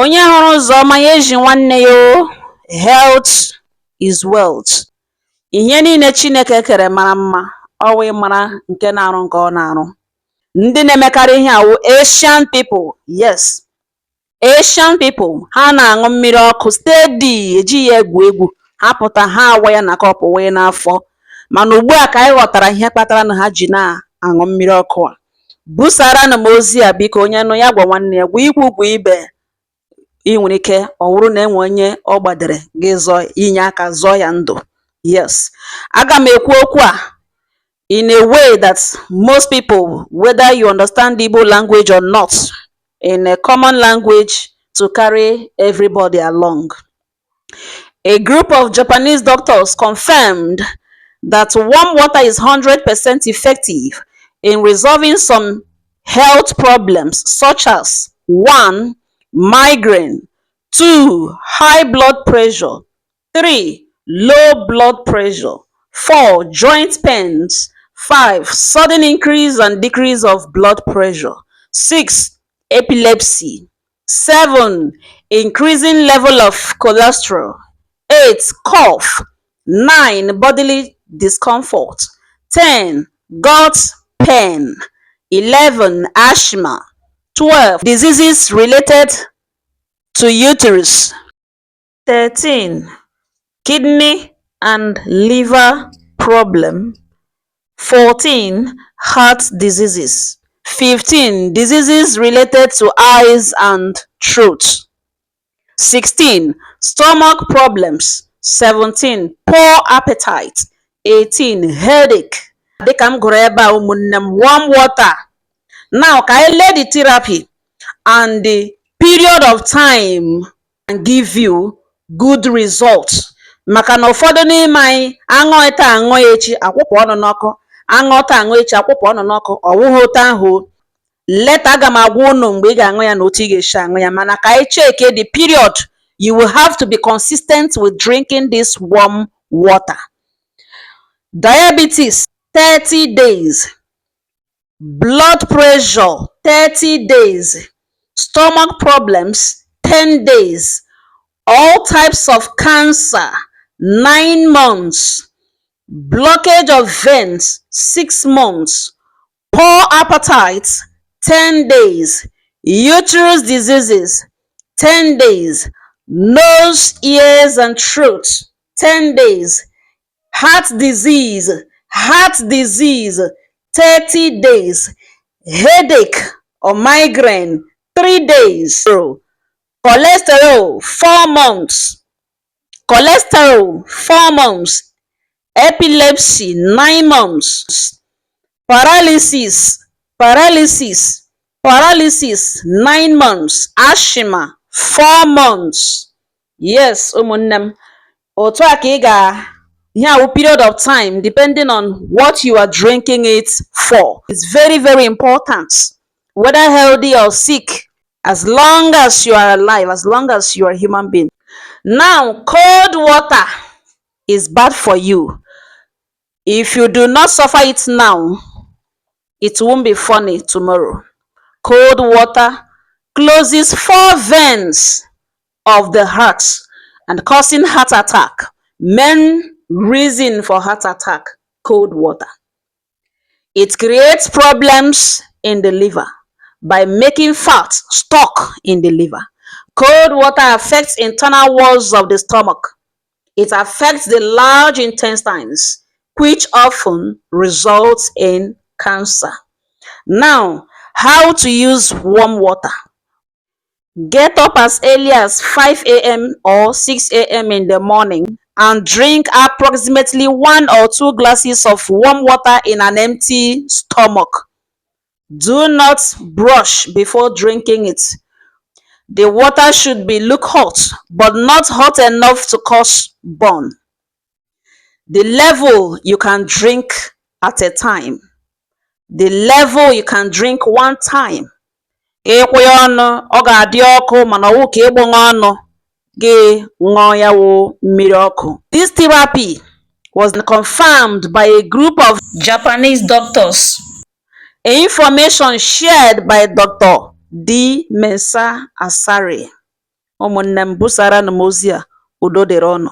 Onye hụrụ ụzọ ọma ya ezi nwanne ya o. Health is wealth. Ihe niile Chineke kere mara mma, ọ wụ ịmara nke na-arụ nke ọ na-arụ. Ndị na-emekarị ihe a wụ Asian people. Yes, Asian people. Ha na-aṅụ mmiri ọkụ steady, ejighị ya egwu egwu. Ha pụta, ha awa ya na cup wee n'afọ. Mana ugbu a ka anyị ghọtara ihe kpatara na ha ji na-aṅụ mmiri ọkụ a. Busaranụ m ozi a, biko. Onye nụ ya gwa nwanne ya, gwa ikwu, gwa ibe. Ị nwere ike ọ wụrụ na enwe onye ọ gbadere gị zọọ inye aka zọọ ya ndụ. Yes, aga m ekwu okwu a in a way that most people, whether you understand Igbo language or not, in a common language to carry everybody along. A group of Japanese doctors confirmed that warm water is 100% effective in resolving some health problems such as 1. Migraine, 2. High blood pressure, 3. Low blood pressure, 4. Joint pains, 5. Sudden increase and decrease of blood pressure, 6. Epilepsy, 7. Increasing level of cholesterol, 8. Cough, 9. Bodily discomfort, 10. Gut pain, 11. Asthma, 12. Diseases related to uterus, 13. Kidney and liver problem, 14. Heart diseases, 15. Diseases related to eyes and throat, 16. Stomach problems, 17. Poor appetite, 18. Headache. Dịka m gụrụ ebe a, ụmụnne m, warm water. Now ka anyị lee the therapy and the period of time and give you good result, maka na ụfọdụ n'ime anyị aṅụọ taa, aṅụọ ya echi, akwụpụ ọnụ n'ọkụ, aṅụọ taa, aṅụọ echi, akwụpụ ọnụ n'ọkụ. Ọ wụghị otu ahụ o. Later aga m agwa unu mgbe ị ga-aṅụ ya na otu ị ga-esi aṅụ ya, mana ka anyị check the period you will have to be consistent with drinking this warm water. Diabetes, 30 days. Blood pressure, 30 days. Stomach problems, 10 days. All types of cancer, 9 months. Blockage of veins, 6 months. Poor appetite, 10 days. Uterus diseases, 10 days. Nose, ears and throat, 10 days. Heart disease, heart disease, 30 days. Headache or migraine, 3 days. Cholesterol, 4 months. Cholesterol, 4 months. Epilepsy, 9 months. Paralysis, paralysis, paralysis, 9 months. Asthma, 4 months. Yes, ụmụnne m, otu a ka ị ga ihe awụ period of time depending on what you are drinking it for. It's very, very important, whether healthy or sick, as long as you are alive, as long as you are a human being. Now, cold water is bad for you. If you do not suffer it now, it won't be funny tomorrow. Cold water closes four veins of the heart and causing heart attack. Main reason for heart attack: cold water. It creates problems in the liver by making fat stuck in the liver. Cold water affects internal walls of the stomach. It affects the large intestines, which often results in cancer. Now, how to use warm water. Get up as early as 5 a.m. or 6 a.m. in the morning and drink approximately one or two glasses of warm water in an empty stomach. Do not brush before drinking it. The water should be lukewarm, but not hot enough to cause burn. The level you can drink at a time. The level you can drink one time. Ịkwụ ya ọnụ, ọ ga-adị ọkụ, mana ọwụ ka ịgbụṅụ ọnụ gị ṅụọ ya wụ mmiri ọkụ. This therapy was confirmed by a group of Japanese doctors. Information shared by Dr. D. Mensah Asare. Ụmụnne m, busaranụ m ozi a. Udo dịrị ụnụ.